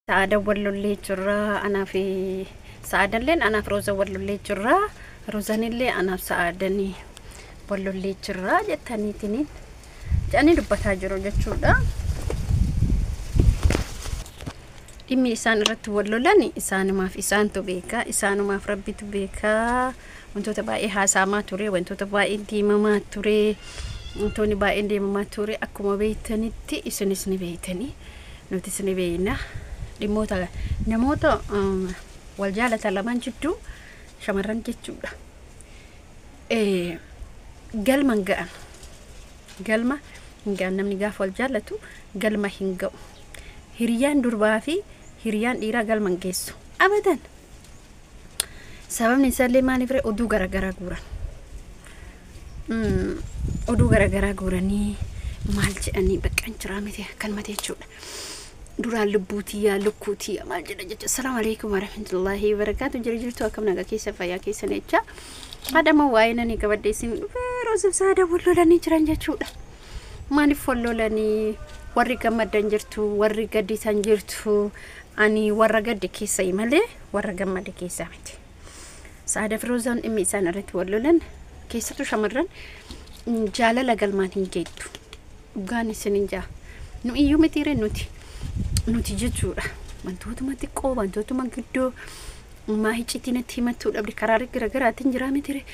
Sa'aadan wal lollee jirra anaa fi sa'aadanilleen anaaf Rooza wal lollee jirra Roozanillee anaaf sa'aadanii wal lollee jirra jettaniitiniin jedhanii dubbataa jiru jechuudha. Dhimmi isaan irratti wal lolan isaanumaaf isaantu beeka isaanumaaf rabbitu beeka wantoota baay'ee haasa'amaa ture wantoota baay'ee deemamaa ture wantoonni baay'een deemamaa ture akkuma beektanitti isinis ni beektanii nutis ni beekna dhimmoota namoota wal jaalatan lamaan jidduu shamarran jechuudha. Galma hin ga'an galma hin ga'an namni gaafa wal jaallatu galma hin ga'u. Hiriyaan durbaa fi hiriyaan dhiiraa galma hin geessu abadan. Sababni isaallee maaliif ree oduu garaagaraa guuran. Oduu garaagaraa guuranii maal jedhanii bakka hin jiraa miti akkanumatti jechuudha. Duraan lubbuu tiyyaa lukkuu tiyya maal jedha jecha. Assalaamu alaikum warahmatullahi wabarakaatu. Jira jirtu akkam nagaa keessa fayyaa keessan jecha. Haadha waa'ee nani qabadde isin dhufee Roozaf Saada wal lolanii jiran jechuudha. Maaliif wal lolanii warri gammaddan jirtu warri gaddisan jirtu ani warra gadde keessa malee warra gammade keessaa miti. Saada fi Roozaan dhimmi isaan irratti wal lolan keessattuu shamarran jaalala galmaan hin geettu. Dhugaan isin hin jaa. Nu iyyuu mitiire nuti nuti jechuudha. Wantootuma xiqqoo wantootuma gidduu maa hiccitii natti himattuu dhabde karaa garaagaraatiin jiraa mitire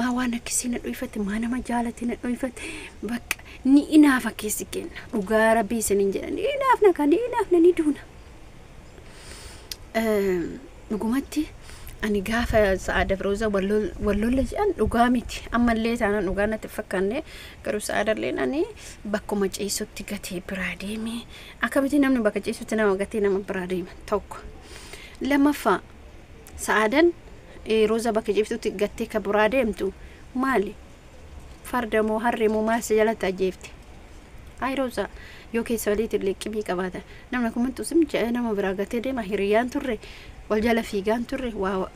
maa waan akkasii na dhoyfatte maa nama jaalate na dhoyfatte bakka ni inaafa keessi kenna dhugaa rabbii isin hin jedhan ni inaafna kan ni inaafna ni duuna. Dhugumatti ani gaafa Sa'aada fi Roozaa wal lolla jedhan dhugaa miti. Ammallee taanaan dhugaa natti hin fakkaanne garuu Sa'aadalleen ani bakkuma ciisutti gatee biraa deeme. Akkamitti namni bakka ciisutti nama gatee nama biraa deema tokko. Lammaffaa Sa'aadan Roozaa bakka ciiftutti gattee ka biraa deemtu maali? Farda moo harree moo maal si jalatti ajjeefte? Ayi Roozaa yoo keessa waliitti illee qibii qabaatan namni akkumatti usim jedhee nama biraa gatee deema hiriyyaan turre wal jala fiigaan turre waa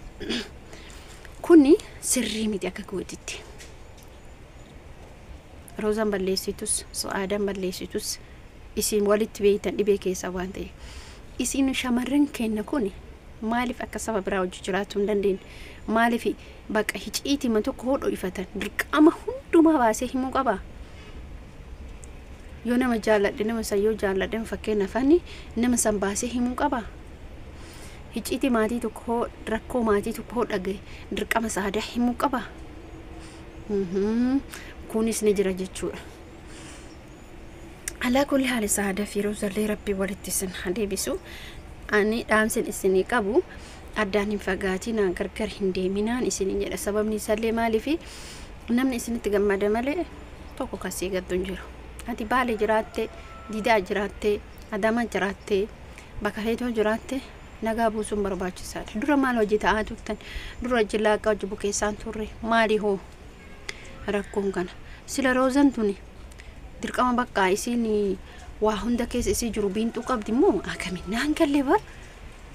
kuni sirrii miti akka kootitti. Roozaan balleessitus Sa'aadaan balleessitus isin walitti beeytan dhibee keessa waan ta'eef isin shamarran keenya kuni maaliif akka saba biraa hojii jiraachuu hin dandeenye maaliif bakka hiciitima tokko hodhu ifatan dirqama hundumaa baasee himuu qaba. Yoo nama jaalladhe nama san yoo jaalladhe fakkeenyaaf ani nama san baasee himuu qaba. Hiciitii maatii tokko rakkoo maatii tokko dhagaye dirqama saadaa himuu qaba. Kunis ni jira jechuudha. Alaa kulli haali saadaa fi roozallee rabbii walitti isin haa deebisu. Ani dhaamsin isinii qabu addaan hin fagaatinaa gargar hin deeminaan isiniin jedha. Sababni isaallee maaliifi namni isinitti gammada malee tokko kasii gaddu hin jiru. Ati Baale jiraatte, Didaa jiraatte, Adaamaa jiraatte, bakka feetoo jiraatte nagaa buusuun barbaachisaadha. Dura maal hojii ta'aa turtan? Dura hojii laaqaa hojii bukeessaan turre maali hoo rakkoon kana? Sila roozan tuni dirqama bakka isiin waa hunda keessa isii jiru biinxuu qabdi moo akkamiin naan galle bar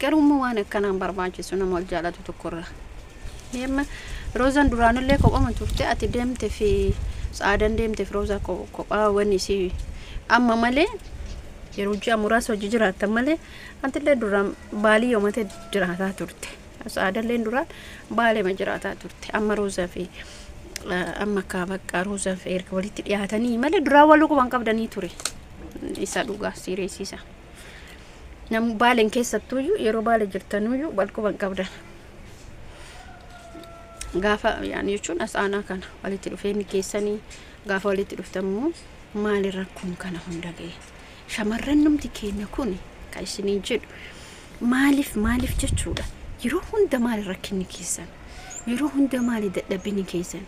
garuu immoo waan akkanaan barbaachisu nama wal jaalatu tokkorraa. Amma roozan duraanillee kophama turte ati deemte fi Sa'aadan deemte fi roozaa kophaa wanni isii amma malee yeroo ji'a muraasa hojii jiraattan malee antillee duraan baalii yoomate jiraataa turte. Sa'aadallee duraan baaleema jiraataa turte. Amma roozaa fi amma akka bakka roozaa fi erga walitti dhiyaatanii malee duraan wal quban qabdanii ture. Isa dhugaa siireessiisa. Nam baaleen keessattuyyuu yeroo baale jirtanuyyuu wal quban qabdan. Gaafa yaani jechuun as aanaa kana walitti dhufeenyi keessanii gaafa walitti dhuftammoo maali rakkoon kana hunda ga'e. Shamarran numti keenya kun kan isiniin jedhu maaliif maaliif jechuudha. Yeroo hunda maali rakkinni keessan? Yeroo hunda maali dadhabinni keessan?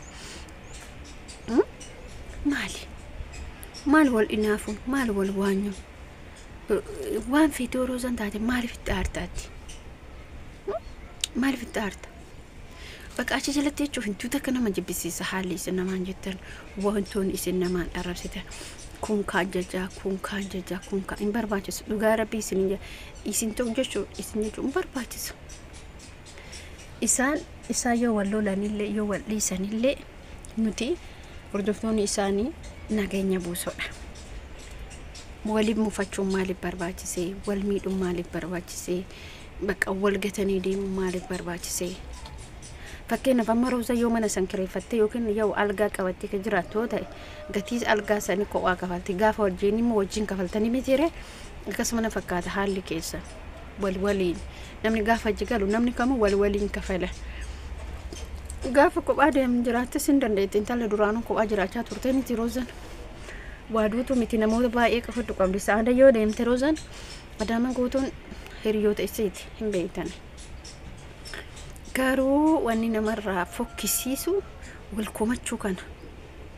Maali? Maal wal inaafuun? Maal wal waanyuun? Waan feetee roozan taate maaliif itti aartaatti? Maaliif itti aarta? Bakka achi jalatti jechuun hintuuta akka nama jibbisiisa haalli isin namaan jettan wantoonni isin namaan arrabsitan kun kaan jajaa kun kaan jajaa kun kaan hin barbaachisu dhugaa rabbii isin hin isin tokko jechuun isin jechuun hin barbaachisu. Isaan isaan yoo wal lolanillee yoo wal dhiisanillee nuti hordoftoonni isaanii nageenya buusoodha. Waliin mufachuun maaliif barbaachise? Wal miidhuun maaliif barbaachise? Bakka wal gatanii deemuun maaliif barbaachise? Fakkeenyaaf amma Rooza yoo mana san kireeffattee yookiin yoo algaa qabattee kan jiraattu yoo ta'e, gatii algaa sanii kophaa kafalti. Gaafa wajjin immoo wajjin kafaltanii mitiire? Akkasuma na fakkaata haalli keessa wal waliin namni gaafa achi galu namni kamuu wal waliin kafala. Gaafa kophaa deemu jiraattis hin dandeetti. Intalli duraanuu kophaa jiraachaa turte miti Roozan. Waa duutu miti, namoota baay'ee qofatu qabdi. Sa'aada yoo deemte Roozan, Adaama guutuun hiriyoota isiiti hin beektan. Garuu wanni namarraa fokkisiisu wal komachuu kana,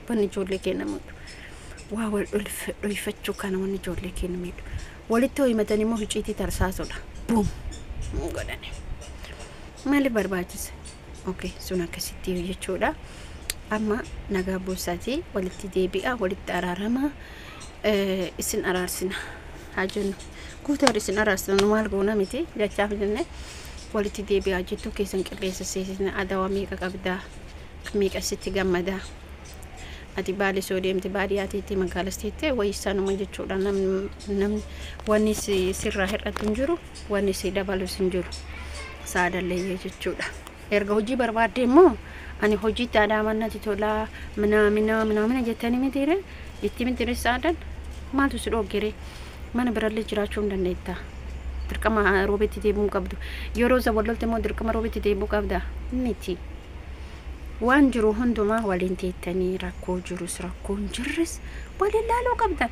wanni ijoollee keenya miidhu. Waa wal dhoyfachuu kana wanni ijoollee keenya miidhu. Walitti himatanii immoo icciitii tarsaasudha. Buum godhani. Maaliif barbaachise? Okay, sun akkasitti jechuudha. Amma nagaa buusaatii walitti deebi'a, walitti araarama, isin araarsina haa jennu. Guutuu isin araarsina, nu maal goona miti jechaaf jenne. Walitti deebi'aa jettuu keessan qilleensa seesisna. Adawaa meeqa qabdaa, meeqa sitti gammadaa? Ati baali soo deemte, baadiyyaa teettee, magaalas teettee, wayyisaanuma jechuudha. Namni wanni sirraa hir'atu hin jiru, wanni si dabalus hin jiru. Saadallee jechuudha. Erga hojii barbaadde immoo ani hojiitti adaamaan natti tolaa minaamina minaamina jettanii mitiire, itti mitiire. Saadan maaltu si dhoggere? Mana birallee jiraachuu hin dandeetta. Dirqama Roobetti deebi'uu qabdu. Yeroo zawwallolte immoo dirqama Roobetti deebi'uu qabda miti. Waan jiru hundumaa waliin teettanii, rakkoo jirus rakkoo hin jirres waliin laaluu qabdan.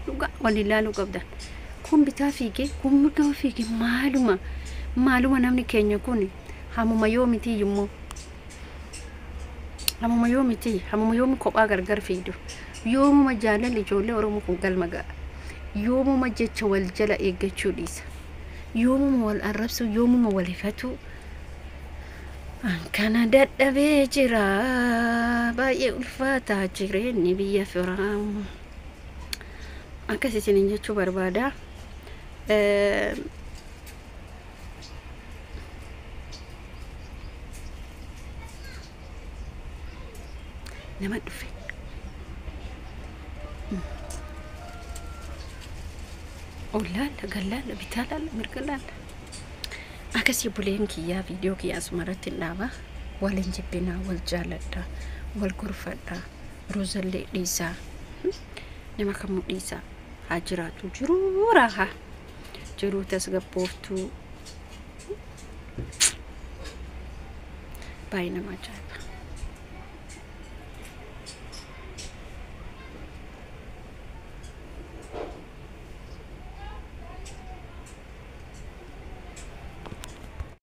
Dhugaa waliin laaluu qabdan. Kun bitaa fiigee, kun mirga fiigee, maaluma maaluma? Namni keenya kun hamuma yoomiti immoo, hamuma yoomiti, hamuma yoomi kophaa gargar fiidu? Yoomuma jaalalli ijoollee Oromoo kun galma ga'a? Yoomuma jecha wal jala eeggachuu dhiisa? Yoomuma wal arrabsu? Yoomuma wal ifatu? Kana dadhabee jira. Baay'ee ulfaataa jireenyi biyya firaa. Akkas isiniin jechuu barbaada. Nama dhufe. Ol laalla, gad laalla, bitaa laalla, mirga laalla. Akkasii buleen kiyyaa, viidiyoo kiyyaa asuma irratti hin dhaaba. Wal hin jibbinaa, wal jaaladhaa, wal gorfadhaa, Roozallee dhiisaa. Nama kamuu dhiisaa. Haa jiraatu jiruu raahaa. Jiruu tasgabbooftuu. Baay'ee nama ajaa'iba.